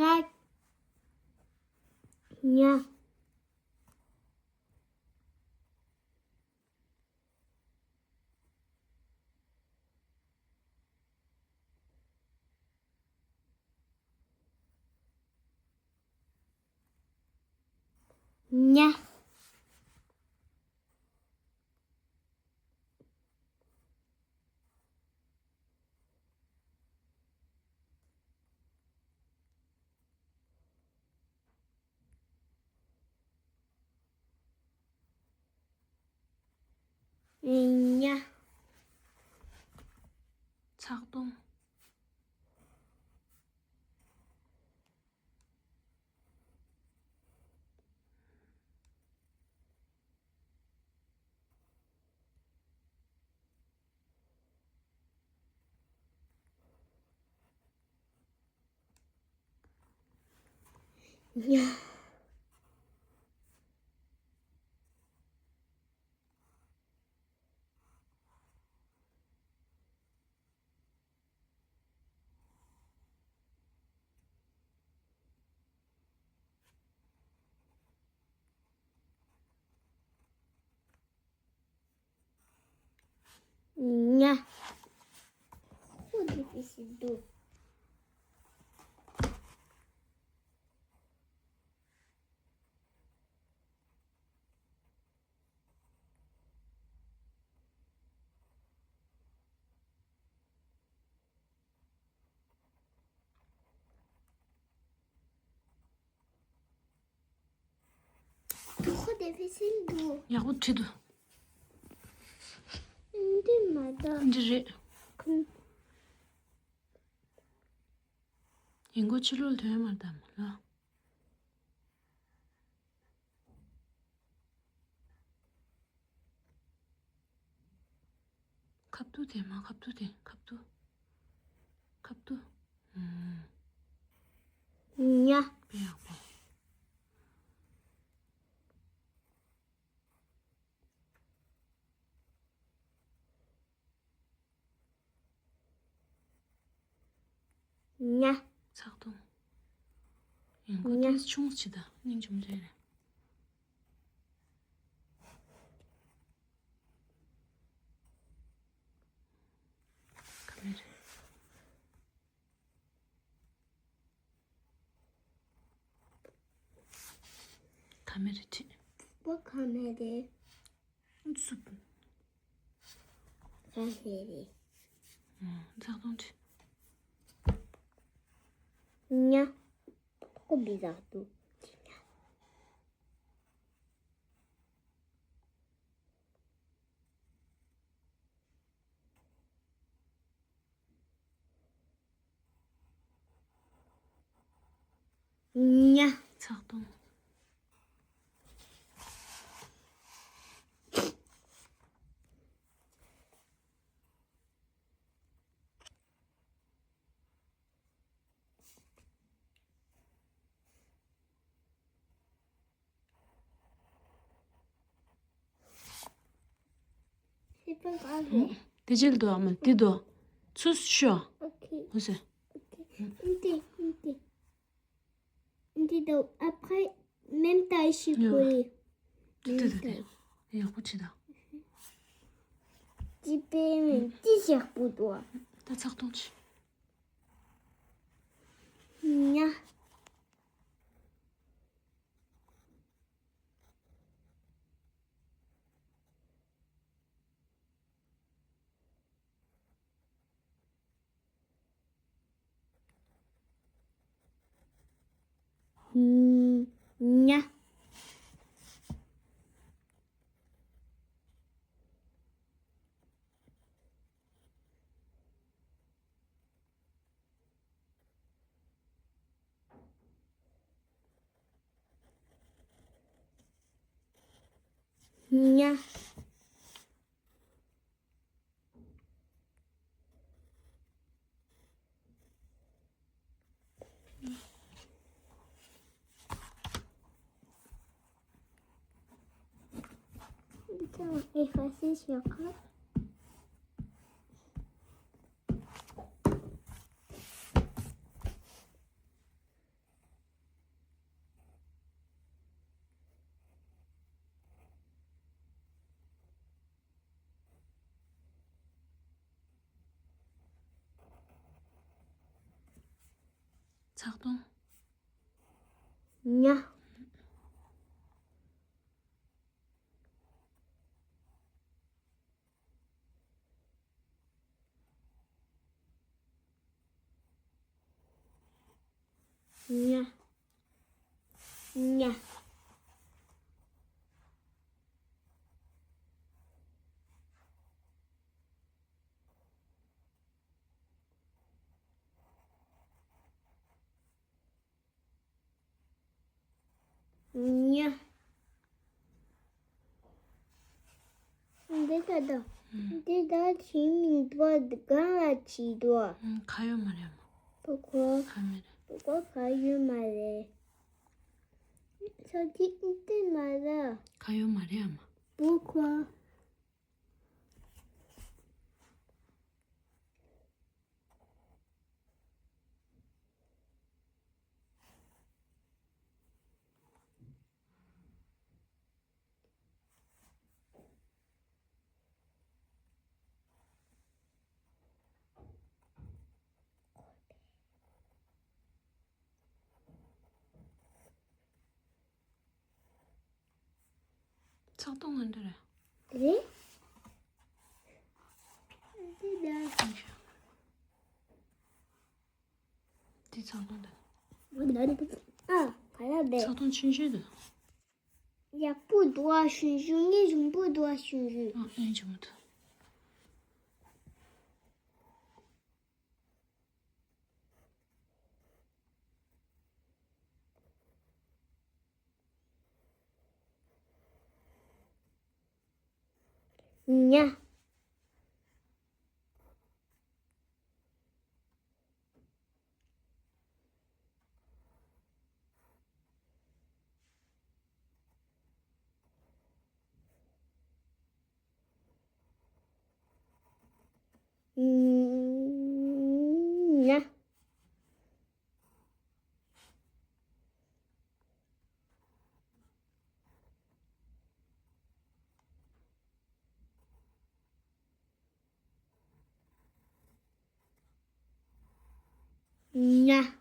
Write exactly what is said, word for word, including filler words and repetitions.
ཉ། ཉ། ཉ། ཚག་དུང་། ཉ། ཉ། ཁོ་འདི་ཕི་སི་འདུག་ཁོ་དེ་ཕི་སིལ་འདུག་ཡག་པོ་བྲིས་འདུག་འདི་མ་གཏོགས། འདི་རེད། ཁུན། ཡིན་གོ་ཕྱི་ལོགས་ལ་ཐོན་མ་དང་ལ། ཁབ་ཏུ་དེ་མ་ཁབ་ཏུ་དེ་ཁབ་ཏུ། ཁབ་ཏུ། ཉ། དཔེ་ཡག་པོ། ཉ། ཚག་དུང་། ཡང་ཁོ་ཉ། ཏོག་ཙམ་ཆུང་ཅིག་དང་སྙིང་རྗེ་མོ་རེད། ཁ་མེ་རེད། ཁ་མེ་རེད་ཁྲིད། པོ་ཁ་མེ་རེད། སུབ། ཁ་ཧེ་རེད། ཨང་། ཚག་དུང་ཁྲིད། ཉ། ཁོ་བི་ཟག་ཏུ། ཉ། ཚག་དུང་། དེ་ཅིལ་དུ་ཨ་མ་དེ་དུ་ཚུ་ཤོ། ཨོ་ཁེ། ཧོ་སེ། ཨོ་ཁེ། འདི་འདི་འདི་དུ་ཨ་ཕའི་མེམ་ཏའི་ཤི་ཁོ་ཡི། དེ་དེ་དེ་ཡག་པོ་བྱེད་ད། ཅི་པེ་མེ་ཅི་ཞག་པོ་དུ་ཨ། ད་ཚག་དུང་ཆི། ཉ། ཉ། ཉ། Effacer sur code. ཚགས་དོང་། ཉ། ཉ། ཉ། ཉ། འདི་ལྟ་དང་། ཨུམ། འདི་ལྟ་བྱེད་མི་འདུག་སྒང་ལ་བྱེད་འདུག་ཨུམ། ག་ཡོད་མ་རེད་མ། པོ་ཁོ། ག་མེད་རེད། པོ་ཁོ་ག་ཡོད་མ་རེད། ས་ཐིག་འདི་མ་རེད། ག་ཡོད་མ་རེད་ཨ་མ། པོ་ཁོ། ཚགས་དོང་ང་འདི་རེད། རེད། འདི་ལ། འདི་ཚགས་དོང་འདི། ཨ། ག་ལ་བས། ཚགས་དོང་ཆུང་ཆུང་འདི། ཡག་པོ་འདུག་ཨ། ཞུན་ཞུན་ངའི་ཞུམ་པོ་འདུག་ཨ། ཞུན་ཞུན། ཨ། ཨེ་ཆུང་མོ་འདུག་ཉ། ཉ། ཉ།